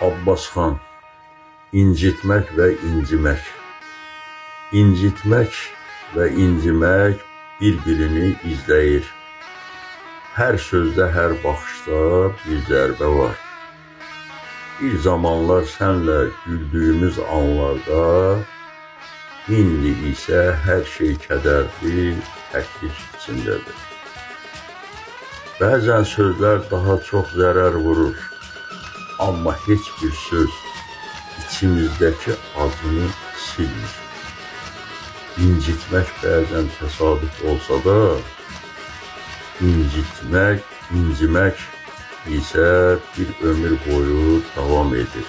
Abbas xan, incitmək və incimək. İncitmək və incimək bir-birini izləyir. Hər sözdə, hər baxışda bir zərbə var. Bir zamanlar sənlə güldüyümüz anlarda, indi isə hər şey kədərli, təklik içindədir. Bəzən sözlər daha çox zərər vurur. Amma heç bir söz içimizdəki acını silmir. İncitmək bəzən təsadüf olsa da, incitmək, incimək isə bir ömür boyu davam edir.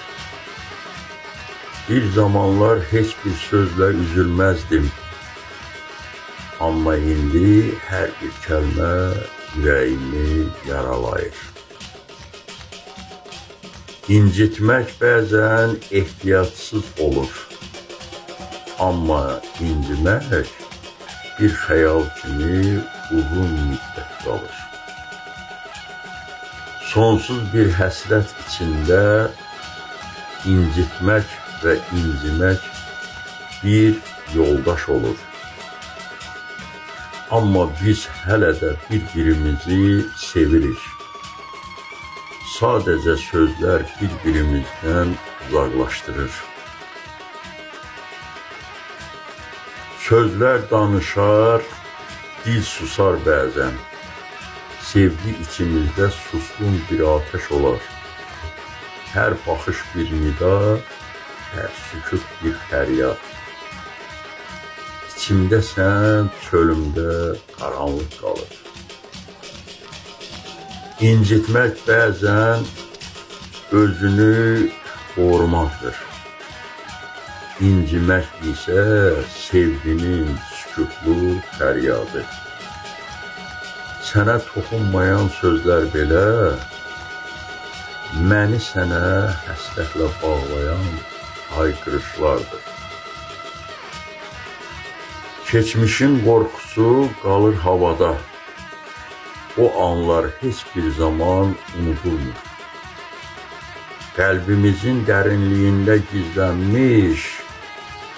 Bir zamanlar heç bir sözlə üzülməzdim. Amma indi hər bir kəlmə ürəyimi yaralayır. İncitmək bəzən ehtiyatsız olur. Amma incimək bir xəyal kimi uzun müddət qalır. Sonsuz bir həsrət içində incitmək və incimək bir yoldaş olur. Amma biz hələ də bir-birimizi sevirik. Sadəcə sözlər bir-birimizdən uzaqlaşdırır. Sözlər danışar, dil susar bəzən. Sevgi içimizdə susqun bir atəş olar. Hər baxış bir nida, hər sükut bir fəryad. İçimdə sən, çölümdə qaranlıq qalır. İncitmək bəzən özünü qorumaqdır. İncimək isə sevginin sükutlu fəryadı. Sənə toxunmayan sözlər belə məni sənə həsrətlə bağlayan hayqırışlardır. Keçmişin qorxusu qalır havada. O anlar heç bir zaman unudulmur. Qəlbimizin dərinliyində gizlənmiş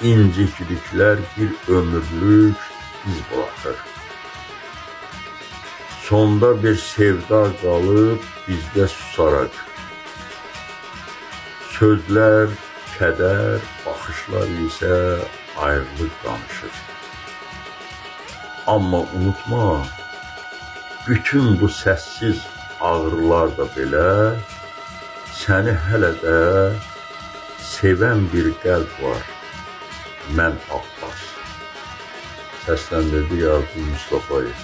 incikliklər bir ömürlük iz buraxır. Sonda bir sevda qalıb bizdə susaraq. Sözlər, kədər, baxışlar isə ayrılıq danışır. Amma unutma, bütün bu səssiz ağrılar da belə səni hələ də sevən bir qəlb var. Mən Abbas. Səsləndirdi Yardım Mustafayev.